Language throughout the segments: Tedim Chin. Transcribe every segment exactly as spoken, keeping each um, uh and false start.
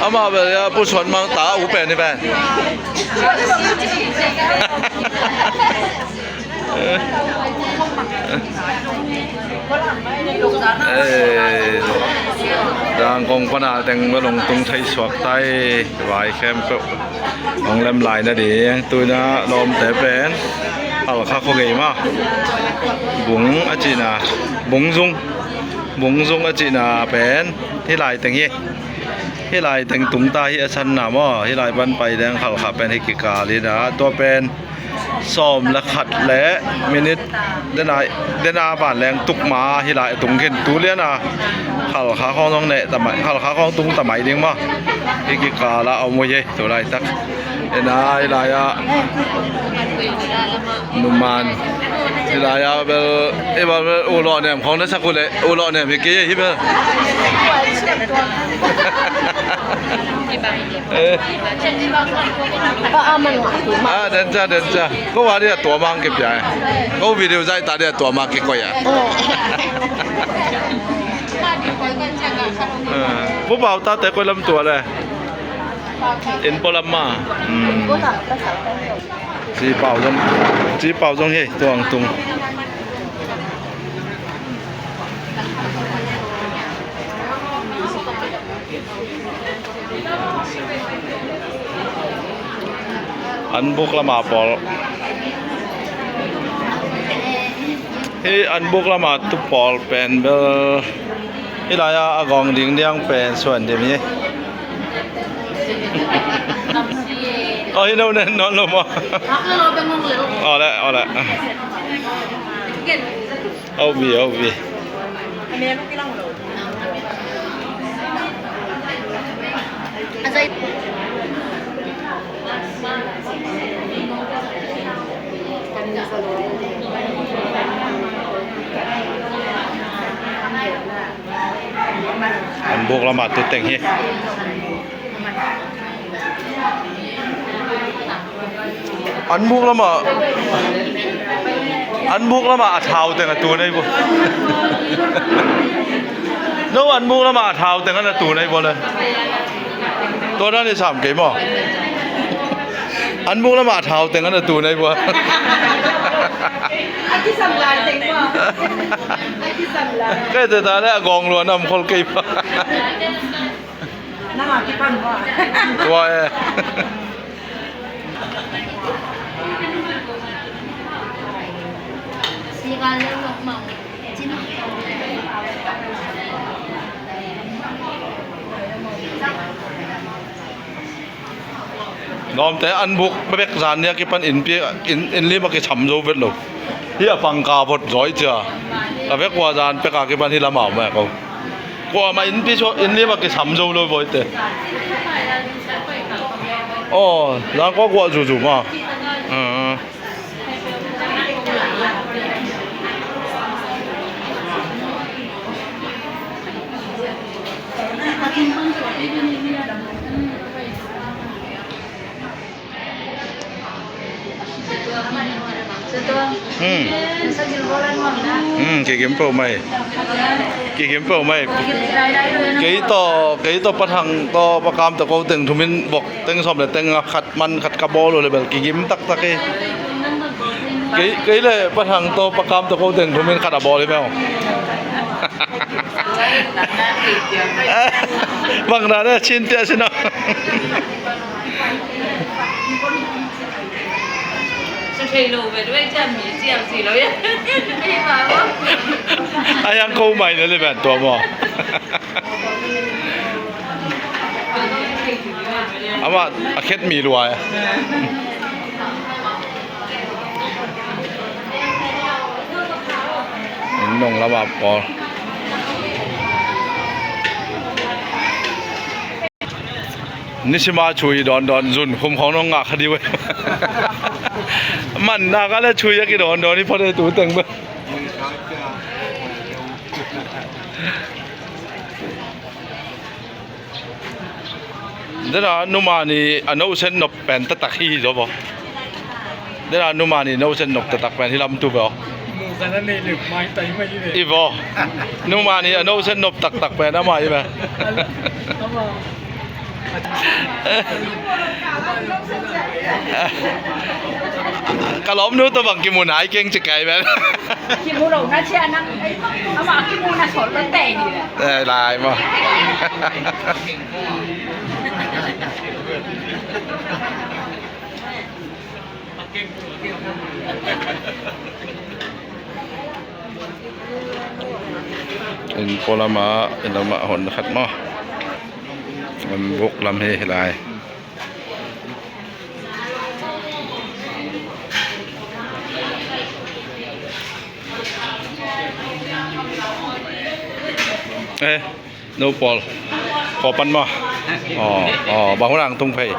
Amah bel a Pu Suan Mang ta uh pen hi pen. Eh, Zangkong pana teng bel hong tung thei suak ta hi, vai khempeuh hong lem lai nading. Tu-in a lawmte pen Halkha khuagei mah Bung a cihna, Bungzung, Bungzung a cihna pen hih lai teng hi. Hih lai teng tung ta hi, a sanna maw, hih lai pan pai ding Halkha pen hi kikal hi na. Tua pen sawm le khat le minit dena, dena ban leng tuk ma hih lai tung khin. Tu lian a Halkha khawng zong neh ta mai, Halkha khawng tung ta mai ding maw. Hi kikal a om uh hi tu laitak. Ena hih lai a numan hih lai a bel, i bel bel u lawh nem khawng na sak uh leh u lawh nem hi kei hi bel. Eh. Ah, den ca, den ca. Ko wa dia tua mang kipia. Ko video zai ta dia tua mang kikoih a. Eh. Pu Pau ta te koi lam tua le. In Pau lam ma. Hmm. Ci Pau zong, Ci Pau zong hi tuang tung. An buk lama pawl. Hih an buk lama tu pawl pen bel hih lai-a a gawng ding diang pen suan dim hi. Aw, hi no nen nawn lo maw? Aw le, aw le. Au vi, au vi. An buk lama tu teng hi. An buk lama, an buk lama a thau teng a tu nei bo. No, an buk lama a thau teng a na tu nei bo le. Tua dan i sam kei maw? An buk lama a thau teng a na tu nei bo. A kisam lai teng maw? A kisam lai. Kei te ta le a gawng luan am khol kei maw? Nang a kipan hua. Tua e. Lawmte an buk bek zan nia kipan innpi, inn, inn lim a kisam zo vet lo. Hi a pangka vot zawi cia. A vek ua zan peka kipan hi lama om e ko. Kuamah innpi suak, inn lim a kisam zo lo vawite. Aw, zangkua kuah zuzu ma. Hmm. Hmm, kigim peuh mai. Kigim peuh mai. Kei tawh, kei tawh Pa Thang tawh Pa Kam tawh ko teng thumin bok teng sawm le teng a khat man khat ka bawl uh le bel kigim taktak hi. Kei, kei le Pa Thang tawh Pa Kam tawh ko teng thumin khat a bawl hi meo. Bang na ne chin tia sin a. A yang ko mai na le ban tua maw. Amah a khet mi luai. Inn nong lama pawl. Nisima chui dawndawn zun khum khawng nong ngah kha dih uh e. Man nak a le chui a kidawndawn hi phot e tu teng bel. Dena numani a nosen nop pen taktak hi hi zaw baw. Dena numani nosen nop taktak pen hi lam tu baw. Ana nei lek mai tai mai ve. I vaw. Numa ni a no sen nop taktak pen ama i ve. Ama. Ka lawmnu tawh bang kimu nai keng ci kai pen. Kimu lo na cia nang. Ama kimu na sol lo tei ni ve. Eh, lai maw. Inn pualam ah, inn lam ah hon khat maw. Hon buk lam hi lai. Eh. No pawl. Kua pan maw? Aw, aw, bang hun ang tung phei.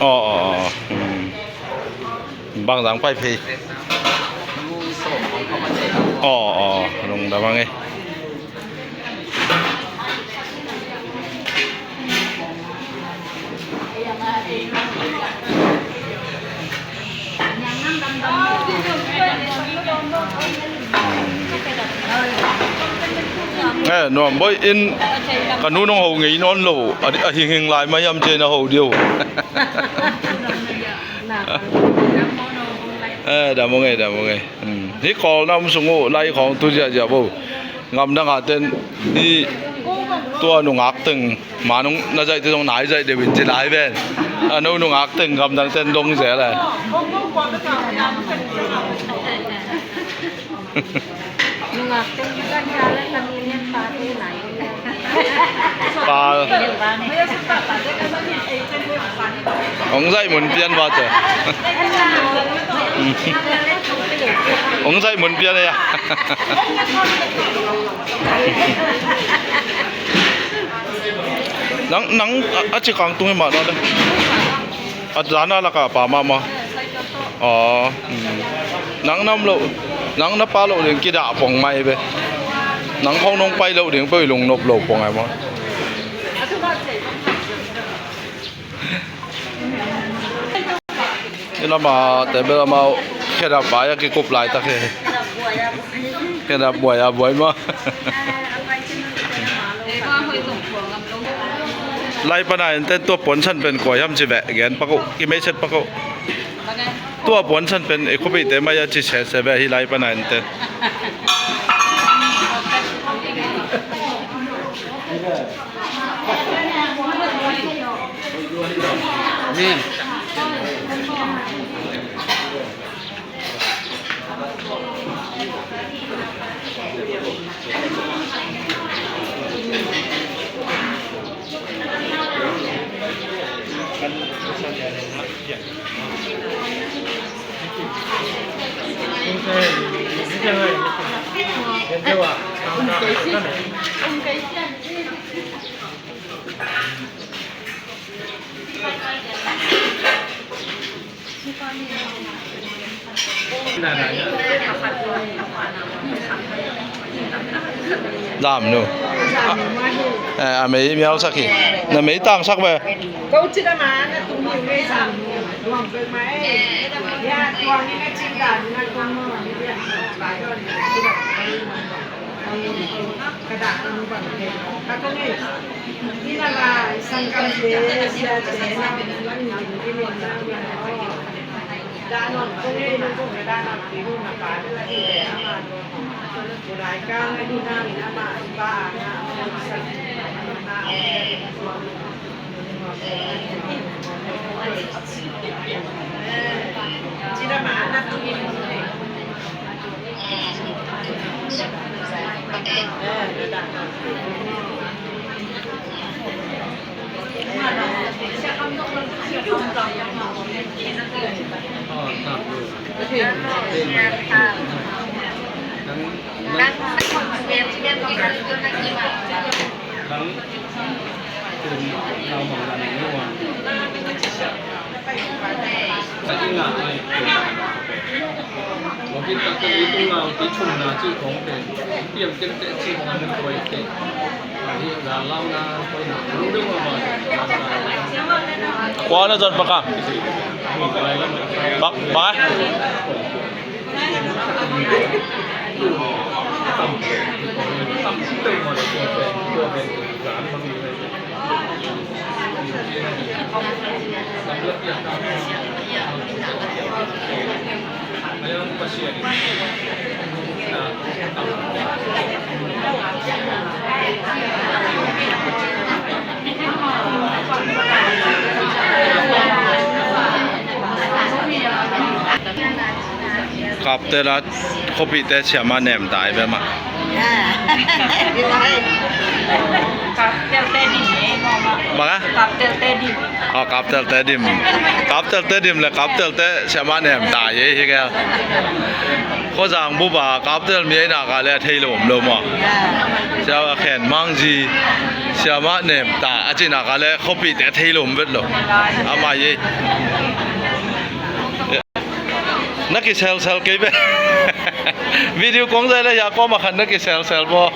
Aw, aw, aw. Hmm. Bang zang pai phei. Aw, aw, lungdam ang e. Eh, nuam boih in ka nu nong ho ngei nawn lo, a, a hing hing lai mai am cei na ho dio. Eh, dam ung ei, dam ung ei. Hmm. Hih kawl na om sung uh, lai khawng tu ziahziah bo. Ngamdang a ten hih tua nungak teng ma nung na zaihte zong nai zaih deuh in ci lai ven. A no nungak teng ngamdang ten dong zel e. Nungak teng kan ja le kan lian pa te nai. Pa. Hong zaih mun pian va te. Hong zaih mun pian e a. Nang, nang a, a ci kang tung hi mah na le. A dana laka pa mama. Aw, hmm. Nang nam lo, nang na pa lo ding kidah pong mai ve. Nang khong nong pai lo ding poi lung nop lo pong ai maw. Ni lama table amau khedap vai a kikup lai tak he. Khedap buai a buai maw. Lai pana ente tua puansan pen kua hiam ci veh gen pak uh, i meiset pak uh. Tua puansan pen i khuapihte mai a ci sese veh hi lai pana ente. Amen. Zam nu. A, eh, a mei miausak hi. Na mei tangsak ve. Kua na zon paka. Bang, bang a? Kaptel a khuapihte siamah nem tai bia mah. Kaptelte dim. Bang a? Kaptelte dim. Aw, Kaptelte dim. Kaptelte dim le Kaptelte siamah nem tai ei hi gel. Khuazang bupa Kaptel mi ei nak a le a thei lo om lo maw. Sia a khen mangzi siamah nem ta a ci nak a le khuapihte a thei lo om vet lo. Amah ei. Na kiselsel kei ve. Video kong zai le ya kawm a khan na kiselsel bo.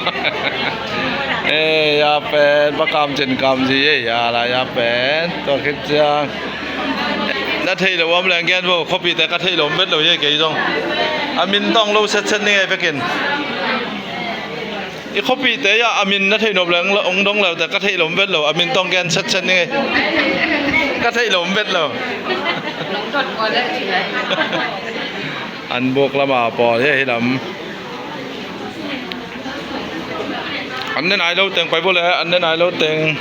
Eh, ya pen ba kam cin kam zi ei ya la ya pen. Tua khit ciang na thei lo om leng gen bo, khuapihte ka thei lo om vet lo ei kei zong. A min tawng lo setset ni ngei vekin. I khuapihte ah a min na theih nop leng ong dong leute ka theih lom vet lo, a min tawng gen setset ni ngei. Ka theih lom vet lo. An buk lama pawl hi hi lam. An ne nai lo teng pai bule, an ne nai lo teng.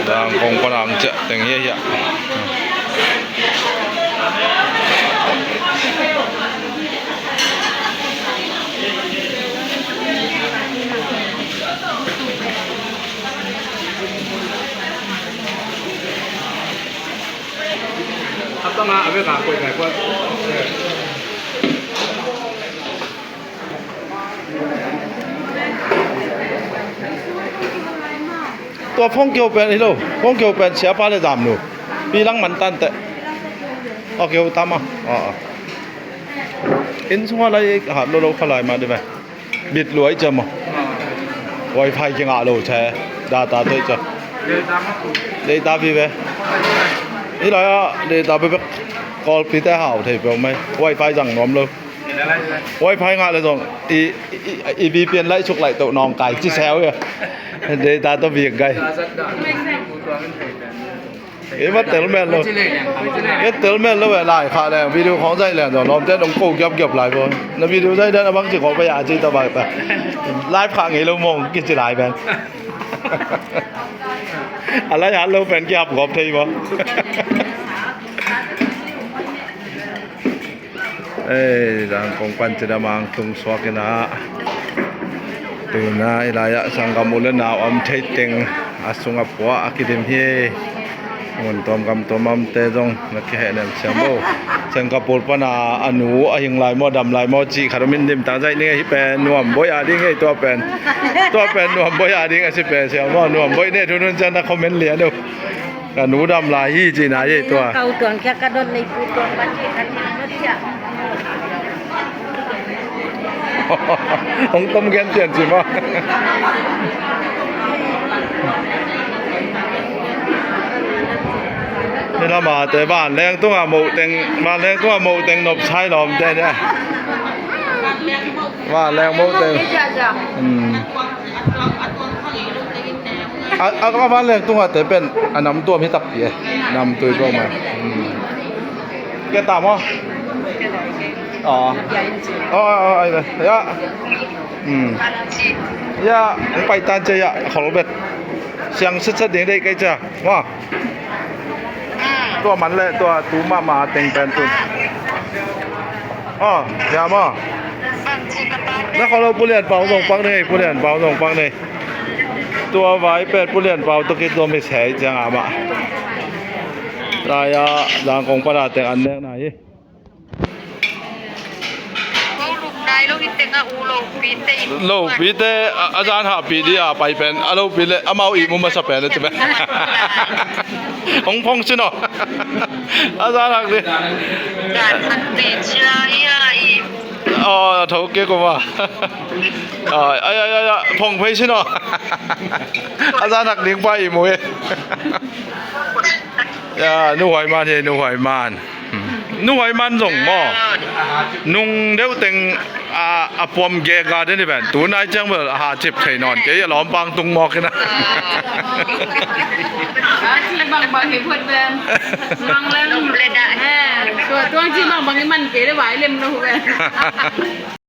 Dang kong panang ciah teng hiahiah. Tua phone kiho pen hi lo, phone kiho pen siapa le zam lo. Pi lang man tante. Aw, kiho tam a. Aw, aw. Inn sungah lai hat lo lo kha lai mah dih ve. Bit luai cia maw. Wifi kingah lo cia. Data tuai cia. Data vive. Hi lai ah data bebek. Kawlpite hau thei peuh mai. Wifi zang nuam lo. Wifi ngah le zong i, i, i, i V P N laih suk laih toh nawngkai ci seu ia. Data tawh viak gai. I va tel mel lo. I tel mel lo eh, lai khah leng video khawng zaih leng zong lawmte nong ko giapgiap lai bo. Na video zaih dan a bang ci khawh pai a ci ta bak ta. Live khah ngei lo mong kici lai pen. A lai hat lo pen kihap gawp thei bo. Ei, zangkong pan cidam ang tung suak ina. Tuna i lai-ah sanggam u le nau om thei teng a sungah pua a kidim hi. Ngun tuam gam tuam amte zong na kiheh nem siam bo. Singapore pana a nu a hing lai maw, dam lai maw cih khat om in dim tang zaih ning a hi pen nuam boih a ding ei tua pen. Tua pen nuam boih a ding a si pen siam maw, nuam boih ne thunun ciang na comment lian uh. Ka nu dam lai hi ci na hi tua. Kau tuang kia ka don nei pu tuang ba ci kan ma ma cia. Hong tom gen tian ci ma. Ni lama te van leng tunga mo teng, van leng tunga mo teng nop sai lom te ne. Van leng mo teng. Hmm. A, a, a van leng tungah te pen a nam tuam hi takpi e. Nam tui tuam a. Hmm. Ke tam aw. Aw. Aw, aw, aw, ai ve. Ya. Hmm. Ya, pai tan ce ya, khol bet. Siang set set ding dei kai ce. Wa. Tua man le tua tu mahmah teng pen tun. Aw, ya maw. Na kholo Pu Lian Pau zong pak nei, Pu Lian Pau zong pak nei. Tua vai pet Pu Lian Pau tua kit zong mi sei ciang a mah. Lai a zangkong pana teng an nek na hi. Lopite a, a zan hahpih dih a pai pen a lopi le amau ihmu masa pen a ci pen. Hong phong sin aw. A zan hak dih. Aw, a tho kei kuma. Aw, ai, ai, ai, ai, phong phei sin aw. A za nak ding pa i mu e. Ya, nu huai man hi, nu huai man. Hmm. Nu huai man zong maw. Nung deuh teng a, a puam ge ga den hi ven. Tu nai ciang bel a ha cip thei nawn. Kei a lawm pang tung mawk hi na. A ci bangbang hi phot ven. Mang leng. Leda. Eh, tua tuang ci bangbang hi man kei le vai lem lo ven.